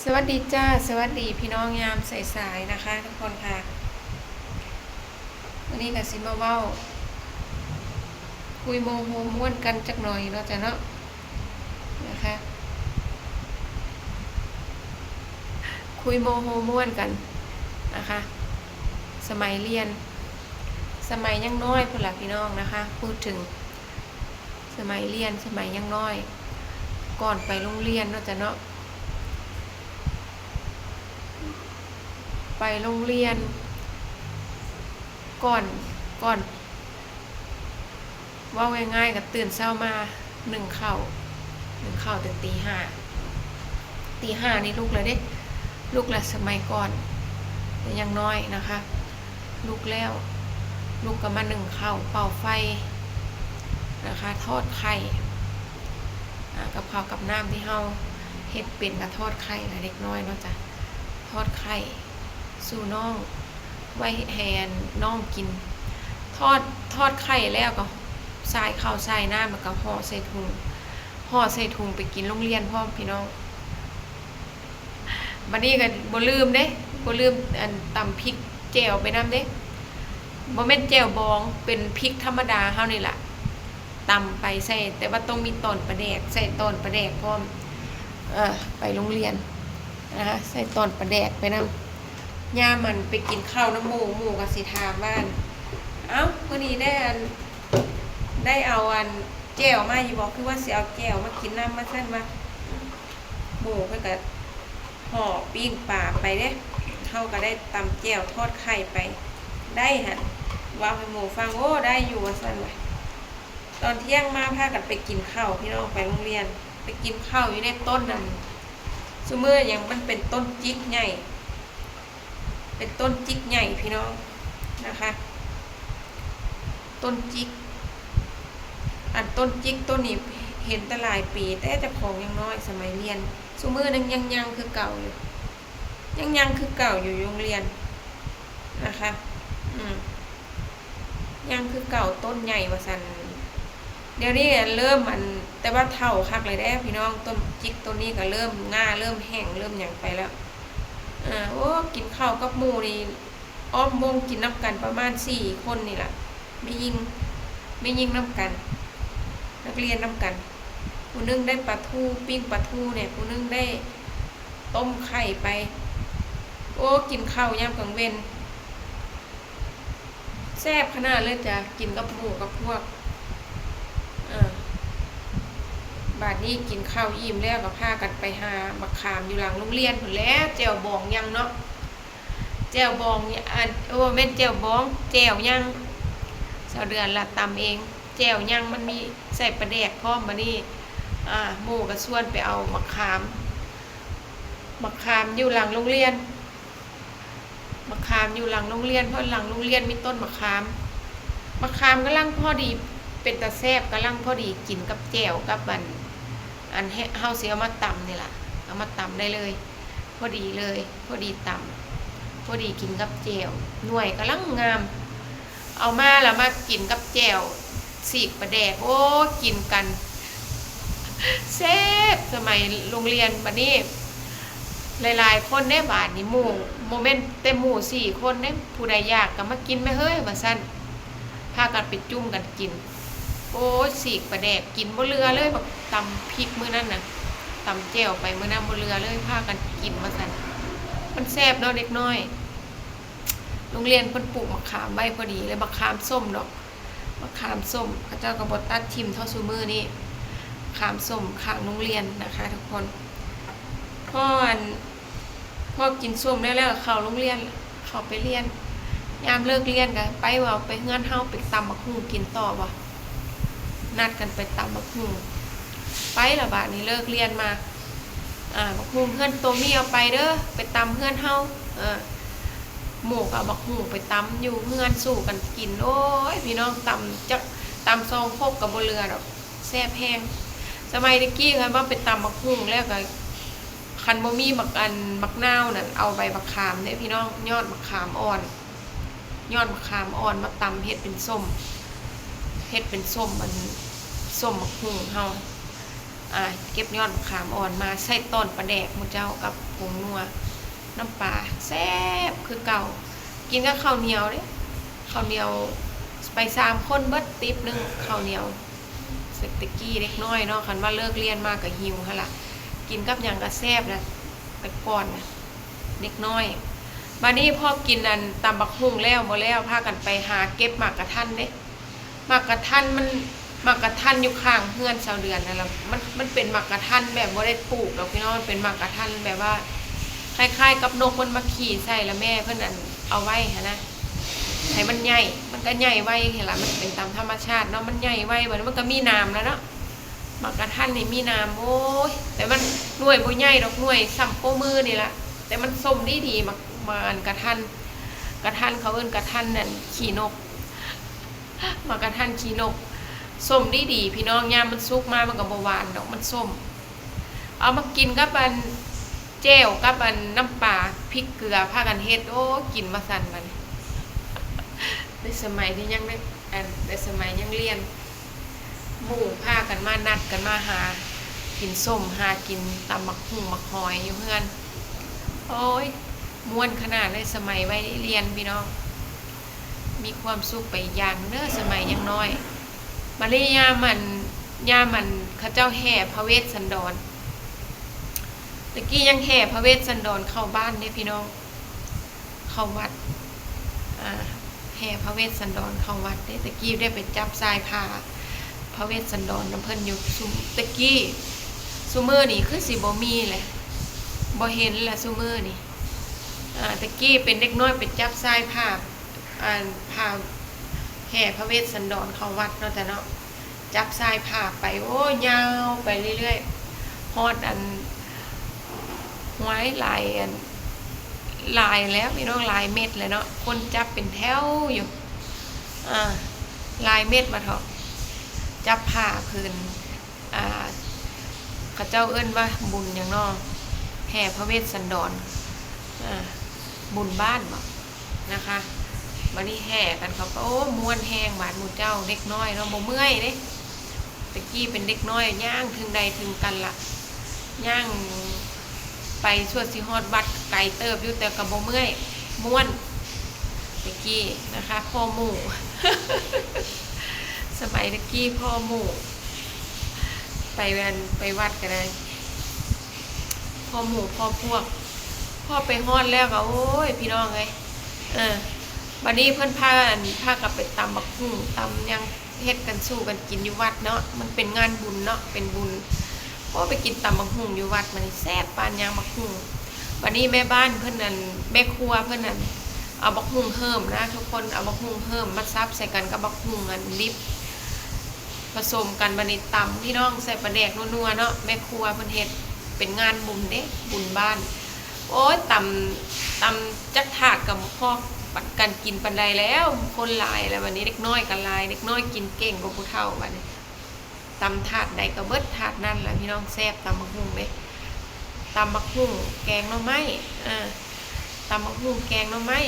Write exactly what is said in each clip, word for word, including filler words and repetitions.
สวัสดีจ้า สวัสดีพี่น้องยามสายๆนะคะ ทุกคนค่ะ วันนี้ก็สิมาเว้า คุยโมโหม่วนกันจักหน่อยเนาะจ้ะเนาะ นะคะ คุยโมโหม่วนกันนะคะ สมัยเรียน สมัยยังน้อยพู้นล่ะพี่น้องนะคะ พูดถึง สมัยเรียน สมัยยังน้อย ก่อนไปโรงเรียนเนาะจ้ะเนาะ ไปโรงเรียน ก่อน ก่อน เว้าง่ายๆ ก็ตื่นเช้ามานึ่งข้าว นึ่งข้าวแต่ตีห้า ตีห้านี่ลุกแล้วเด้ ลุกแล้วสมัยก่อน แต่ยังน้อยนะคะ ลุกแล้ว ลุกก็มานึ่งข้าว เป่าไฟนะคะ ทอดไข่ อ่า กับข้าวกับน้ำที่เฮาเฮ็ดเป็นก็ทอดไข่ล่ะ เด็กน้อยเนาะจ้ะ ทอดไข่สู่น้อง ไว้ให้อันน้องกิน ทอด ทอดไข่แล้วก็สายข้าวสายน้ำ แล้วก็ห่อใส่ถุง ห่อใส่ถุงไปกินโรงเรียนพร้อมพี่น้อง บัดนี้ก็บ่ลืมเด้ บ่ลืมอันตำพริกแจ่วไปนำเด้ บ่แม่นแจ่วบอง เป็นพริกธรรมดาเฮานี่ล่ะ ตำไปใส่ แต่ว่าต้องมีตอนปลาแดก ใส่ตอนปลาแดกพร้อม เออ ไปโรงเรียนนะคะ ใส่ตอนปลาแดกไปนำ ยามมันไปกินข้าวนำหมู่ หมู่ก็สิถามว่า เอ้า มื้อนี้ได้อัน ได้เอาอันแจ่วมาอยู่บ่ คือว่าสิเอาแจ่วมากินนำ ว่าซั่นว่า หมู่เพิ่นก็ห่อปิ้งปลาไปเด้ เฮาก็ได้ตำแจ่วทอดไข่ไป ได้หั่น เว้าให้หมู่ฟัง โอ้ ได้อยู่ ว่าซั่นว่า ตอนเที่ยงมาพากันไปกินข้าวพี่น้อง ไปโรงเรียน ไปกินข้าวอยู่ในต้นนั่น ซุมื้อหยังมันเป็นต้นจิกใหญ่ เป็นต้นจิกใหญ่พี่น้องนะคะ ต้นจิก อันต้นจิกต้นนี้เห็นแต่หลายปี แต่เจ้าของยังน้อยสมัยเรียน ซุมื้อนั้นยังยังคือเก่าอยู่ ยังยังคือเก่าอยู่โรงเรียนนะคะ อืม ยังคือเก่าต้นใหญ่ว่าซั่น เดี๋ยวนี้เริ่มอัน แต่ว่าเฒ่าคักเลยเด้พี่น้อง ต้นจิกต้นนี้ก็เริ่มง่า เริ่มแห้ง เริ่มหยังไปแล้ว อ่า โอ้ กินข้าวกับหมู่นี่ อ้อมวงกินนำกันประมาณสี่คนนี่ล่ะ แม่หญิง แม่หญิงนำกัน นักเรียนนำกัน ผู้หนึ่งได้ปลาทู ปิ้งปลาทูเนี่ย ผู้หนึ่งได้ต้มไข่ไป โอ้ กินข้าวยามกลางเว็น แซ่บขนาดเลยจ้ะ กินกับหมู่กับพวก เออ บาดนี้กินข้าวอิ่มแล้วก็พากันไปหาบักขามอยู่หลังโรงเรียนพู้นแหละ แจ่วบองยังเนาะ แจ่วบอง อัน โอ้ แม่นแจ่วบอง แจ่วยัง สาวเดือนละตำเอง แจ่วยังมันมีใส่ปลาแดกพร้อม บัดนี้ อ่า หมู่ก็ชวนไปเอาบักขาม บักขามอยู่หลังโรงเรียน บักขามอยู่หลังโรงเรียน เพราะหลังโรงเรียนมีต้นบักขาม บักขามกำลังพอดี เป็นตาแซ่บ กำลังพอดีกินกับแจ่ว กับอัน อันเฮ- เฮาสิเอามาตำนี่ล่ะ เอามาตำได้เลย พอดีเลย พอดีตำ พอดีกินกับแจ่ว หน่วยกำลังงาม เอามาแล้วมากินกับแจ่ว สีกปลาแดก โอ้ กินกัน แซ่บ สมัยโรงเรียน บัดนี้ หลายๆคนเด้ บาดนี้หมู่ บ่แม่นแต่หมู่สี่คนเด้ ผู้ใดอยากก็มากินแม่เฮ้ย ว่าซั่น พากันไปจุ่มกันกิน โอ้ย สีกปลาแดก กินบ่เหลือเลย บักตำพริกมื้อนั้นน่ะ ตำแจ่วไปมื้อนั้นบ่เหลือเลย พากันกิน ว่าซั่น มันแซ่บเนาะเด็กน้อย โรงเรียนเพิ่นปลูกบักขามไว้พอดีเลย บักขามส้มดอก บักขามส้ม เขาเจ้าก็บ่ตัดถิ่มเท่าซุมื้อนี้ บักขามส้มข้างโรงเรียนนะคะทุกคน พออัน พอกินส้มแล้ว แล้วเข้าโรงเรียน เข้าไปเรียน ยามเลิกเรียนก็ไปเว้า ไปเฮือนเฮา ไปตำบักหุ่งกินต่อบ่ นัดกันไปตำบักหุ่ง ไปละบาดนี้เลิกเรียนมา อ่า บักหุ่งเฮือนโตมีเอาไปเด้อ ไปตำเฮือนเฮา เออ หมู่ก็เอาบักหุ่งไปตำอยู่เฮือนสู่กันกิน โอ้ย พี่น้อง ตำจัก ตำซองคกก็บ่เหลือดอก แซ่บแฮง สมัยตะกี้คันว่าไปตำบักหุ่งแล้วก็ คันบ่มีบักอัน บักนาวนั่น เอาใบบักขามเด้พี่น้อง ยอดบักขามอ่อน ยอดบักขามอ่อนมาตำเฮ็ดเป็นส้ม เฮ็ดเป็นส้มอัน ส้มบักหุ่งเฮา อ่า เก็บยอดมะขามอ่อนมาใส่ต้นปลาแดกหมู่เจ้ากับผงนัว น้ำปลา แซ่บคือเก่า กินกับข้าวเหนียวเด้ ข้าวเหนียว ไปสามคนเบิดติ๊บหนึ่ง ข้าวเหนียว แต่กี้เด็กน้อยเนาะ คันว่าเลิกเรียนมาก็หิวหั่นล่ะ กินกับหยังก็แซ่บนะ แต่ก่อนนะ เด็กน้อย บัดนี้พอกินอันตำบักหุ่งแล้วบ่แล้ว พากันไปหาเก็บหมากกะทันเด้ หมากกะทันมัน หมากกะทันอยู่ข้างเฮือนสาวเดือนนั่นล่ะ มัน มันเป็นหมากกะทันแบบบ่ได้ปลูกดอกพี่น้อง มันเป็นหมากกะทันแบบว่า คล้ายๆกับนกมันมาขี่ใส่ แล้วแม่เพิ่นอันเอาไว้หั้นนะ ให้มันใหญ่ มันก็ใหญ่ไวหั้นล่ะ มันเป็นตามธรรมชาติเนาะ มันใหญ่ไว บัดนี้มันก็มีหนามแล้วเนาะ หมากกะทันนี่มีหนาม โอ้ย แต่มันหน่วยบ่ใหญ่ดอก หน่วยส่ำโป้มือนี่ล่ะ แต่มันส้มดีๆ หมาก หมากอันกะทัน กะทันเขาเอิ้นกะทันนั่นขี้นก หมากกะทันขี้นก ส้มดีๆ พี่น้อง ยามมันสุกมามันก็บ่หวานดอก มันส้ม เอามากินกับอันแจ่วกับอันน้ำปลาพริกเกลือ พากันเฮ็ด โอ้ กินว่าซั่นบัดนี้ ในสมัยที่ยังได้ อัน ในสมัยยังเรียน หมู่พากันมานัดกันมาหากินส้ม หากินตำบักหุ่งบักหอยอยู่เฮือน โอ้ย ม่วนขนาดเลยสมัยวัยเรียนพี่น้อง มีความสุขไปอีกอย่างเด้อ สมัยยังน้อย บัดนี้ยามอัน ยามอันเขาเจ้าแห่พระเวสสันดร ตะกี้ยังแห่พระเวสสันดรเข้าบ้านเด้พี่น้อง เข้าวัด อ่า แห่พระเวสสันดรเข้าวัดเด้ ตะกี้ได้ไปจับสายผ้าพระเวสสันดรนำเพิ่นอยู่ ซุม ตะกี้ ซุมื้อนี้คือสิบ่มีแหละ บ่เห็นละซุมื้อนี้ อ่า ตะกี้เป็นเด็กน้อยไปจับสายผ้า อัน ผ้าแห่พระเวสสันดรเข้าวัดเนาะจ้ะเนาะ จับสายผ้าไป โอ้ ยาวไปเรื่อยๆ ฮอดอัน ห้วย หลายอัน หลายแล้วพี่น้อง หลายเม็ดแล้วเนาะ คนจับเป็นแถวอยู่ อ่า หลายเม็ดมาเถาะ จับผ้าผืน อ่า เขาเจ้าเอิ้นว่าบุญหยังน้อ แห่พระเวสสันดร อ่า บุญบ้านบ่ นะคะ บัดนี้แห่กันเขาก็ โอ้ ม่วนแฮง บาดหมู่เจ้า เด็กน้อยเนาะ บ่เมื่อยเด้ ตะกี้เป็นเด็กน้อย ย่างถึงใดถึงกันละ ย่างไปชั่วสิฮอดวัด ไกลเติบอยู่ แต่ก็บ่เมื่อย ม่วน ตะกี้นะคะ พ่อหมู่ สมัยตะกี้พ่อหมู่ ไปวัน ไปวัดก็ได้ พ่อหมู่พ่อพวก พ่อไปฮอดแล้วก็ โอ้ย พี่น้องเอ้ย เออ บัดนี้เพิ่นพากัน พากันไปตำบักหุ่ง ตำหยัง เฮ็ดกันสู่กันกินอยู่วัดเนาะ มันเป็นงานบุญเนาะ เป็นบุญ โอ้ ไปกินตำบักหุ่งอยู่วัด มันแซ่บปานหยังบักหุ่ง บัดนี้แม่บ้านเพิ่นนั่น แม่ครัวเพิ่นนั่น เอาบักหุ่งเหิมนะทุกคน เอาบักหุ่งเหิมมาสับใส่กันกับบักหุ่งอันดิบ ผสมกัน บัดนี้ตำพี่น้อง ใส่ปลาแดกนัวๆ เนาะ แม่ครัวเพิ่นเฮ็ด เป็นงานบุญเด้ บุญบ้าน โอ้ย ตำ ตำจักถาดก็บ่พอกันกินปานใดแล้ว คนหลายแล้ว บัดนี้เด็กน้อยก็หลาย เด็กน้อยกินเก่งกว่าผู้เฒ่า บัดนี้ตำถาดใดก็เบิดถาดนั่นแหละพี่น้อง แซ่บตำบักหุ่งเด้ ตำบักหุ่ง แกงหน่อไม้ อ่า ตำบักหุ่ง แกงหน่อไม้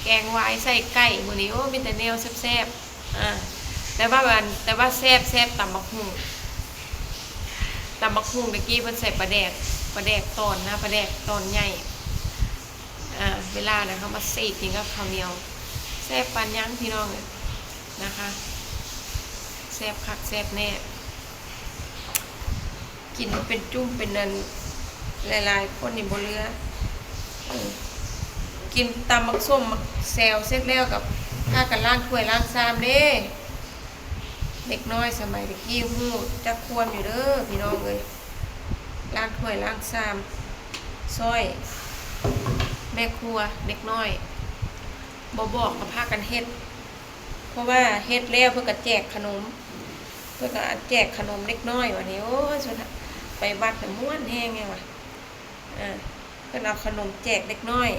แกงหวายใส่ไก่ มื้อนี้ โอ้ มีแต่แนวแซ่บๆ อ่า แต่ว่าอัน แต่ว่าแซ่บ แซ่บตำบักหุ่ง ตำบักหุ่งตะกี้เพิ่นใส่ปลาแดก ปลาแดกตอนนะ ปลาแดกตอนใหญ่ อ่า เวลานะเขามาเสกกินกับข้าวเหนียว แซ่บปานหยังพี่น้องเอ้ย นะคะ แซ่บคักแซ่บแน่ กินเป็นจุ่มเป็นอัน หลายๆ คนนี่บ่เหลือ เออ กินตำบักส้มบักแซวเสร็จแล้วก็พากันล้างถ้วยล้างชามเด้ เด็กน้อยสมัยตะกี้ฮู้จักควรอยู่เด้อพี่น้องเอ้ย ล้างถ้วยล้างชาม ซ่อย แม่ครัว เด็กน้อย บ่บอกก็พากันเฮ็ด เพราะว่าเฮ็ดแล้วเพิ่นก็แจกขนม เพิ่นก็แจกขนมเด็กน้อย บัดนี้ โอ้ย สุดท้ายไปวัดน่ะม่วนแฮงแฮงว่ะ อ่า เพิ่นเอาขนมแจกเด็กน้อย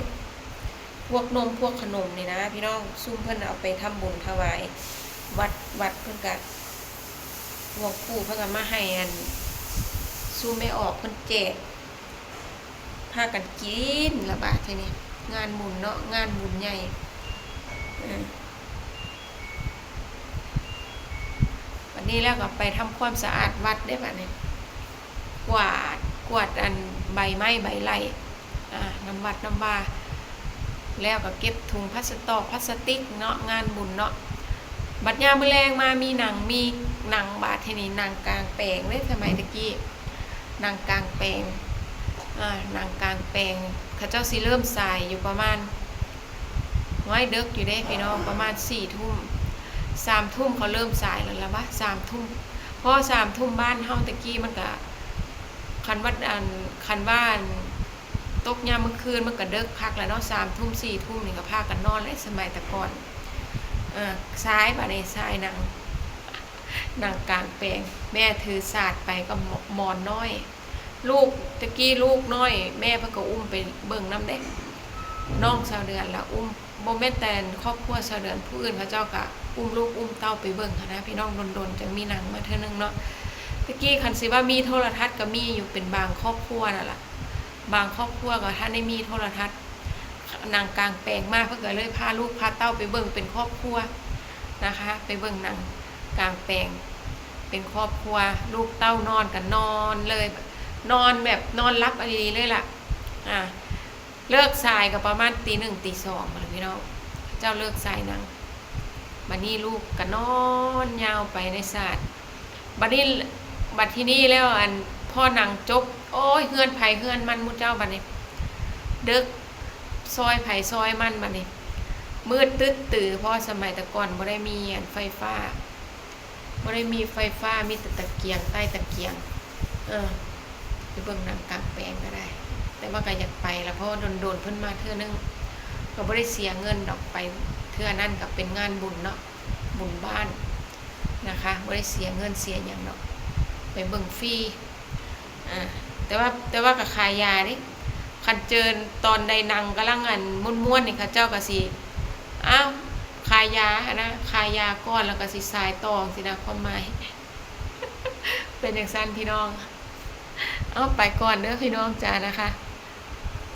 พวกนมพวกขนมนี่นะพี่น้อง ซุมเพิ่นเอาไปทำบุญถวายวัด วัดเพิ่นก็ หลวงปู่เพิ่นก็มาให้อัน ซุมแม่ออกเพิ่นแจก พากันกินละบาดทีนี้ งานบุญเนาะ งานบุญใหญ่ เออ บัดนี้แล้วก็ไปทำความสะอาดวัดเด้บัดนี้ กวาด กวาดอันใบไม้ใบไร่ อ่า นำวัดนำวา แล้วก็เก็บถุงพลาสตอกพลาสติกเนาะ งานบุญเนาะ บัดยามมื้อแลงมามีหนัง มีหนัง บาดทีนี้หนังกลางแปลงเด้ สมัยตะกี้ หนังกลางแปลง อ่า หนังกลางแปลง เขาเจ้าสิเริ่มสายอยู่ประมาณ น้อยเดิกอยู่เด้พี่น้อง ประมาณสี่ทุ่ม สามทุ่มเขาเริ่มสายแล้วละวะ สามทุ่ม เพราะสามทุ่มบ้านเฮาตะกี้มันก็ คันว่าอัน คันว่าอัน ตกยามมื้อคืนมันก็เดิกคักแล้วเนาะ สามทุ่ม สี่ทุ่มนี่ก็พากันนอนแล้ว สมัยแต่ก่อน เออ สาย บาดนี้สายหนัง หนังกลางแปลง แม่ถือสาดไปกับหมอนน้อย ลูก ตะกี้ลูกน้อย แม่เพิ่นก็อุ้มไปเบิ่งนำเด้ น้องสาวเดือนละอุ้ม บ่แม่นแต่ครอบครัวสาวเดือน ผู้อื่นเขาเจ้าก็อุ้มลูกอุ้มเต้าไปเบิ่งหั้นนะพี่น้อง ดนๆ จั่งมีหนังมาเทื่อนึงเนาะ ตะกี้คันสิว่ามีโทรทัศน์ก็มีอยู่เป็นบางครอบครัวนั่นล่ะ บางครอบครัวก็ทันได้มีโทรทัศน์ หนังกลางแปลงมาเพิ่นก็เลยพาลูกพาเต้าไปเบิ่งเป็นครอบครัวนะคะ ไปเบิ่งหนังกลางแปลง เป็นครอบครัว ลูกเต้านอนก็นอนเลย นอนแบบนอนหลับอีหลีเลยล่ะ อ่า เลิกสายก็ประมาณตีหนึ่งตีสองนั่นล่ะพี่น้อง เจ้าเลิกสายหนัง บัดนี้ลูกก็นอนยาวไปในสาด บัดนี้ บัดทีนี้แล้วอัน พอหนังจบ โอ้ย เฮือนไผเฮือนมันหมู่เจ้าบัดนี้ เดิก ซอยไผซอยมันบัดนี้ มืดตึ๊ดตื้อ เพราะสมัยแต่ก่อนบ่ได้มีอันไฟฟ้า บ่ได้มีไฟฟ้า มีแต่ตะเกียง ใต้ตะเกียง เออ ไปเบิ่งหนังกลางแปลงก็ได้ แต่ว่าก็อยากไปละ เพราะว่าโดนๆ เพิ่นมาเทื่อนึง ก็บ่ได้เสียเงินดอก ไปเทื่อนั้นก็เป็นงานบุญเนาะ บุญบ้านนะคะ บ่ได้เสียเงินเสียหยังดอก ไปเบิ่งฟรี อ่า แต่ว่า แต่ว่าก็ขายยาเด้ คันเจินตอนใดหนังกำลังอันม่วนๆ นี่เขาเจ้าก็สิ อ้าว ขายยาหั้นนะ ขายยาก่อนแล้วก็สิสายต่อสินะ ความหมาย เป็นจั่งซั้นพี่น้อง เอาไปก่อนเด้อพี่น้องจ้านะคะ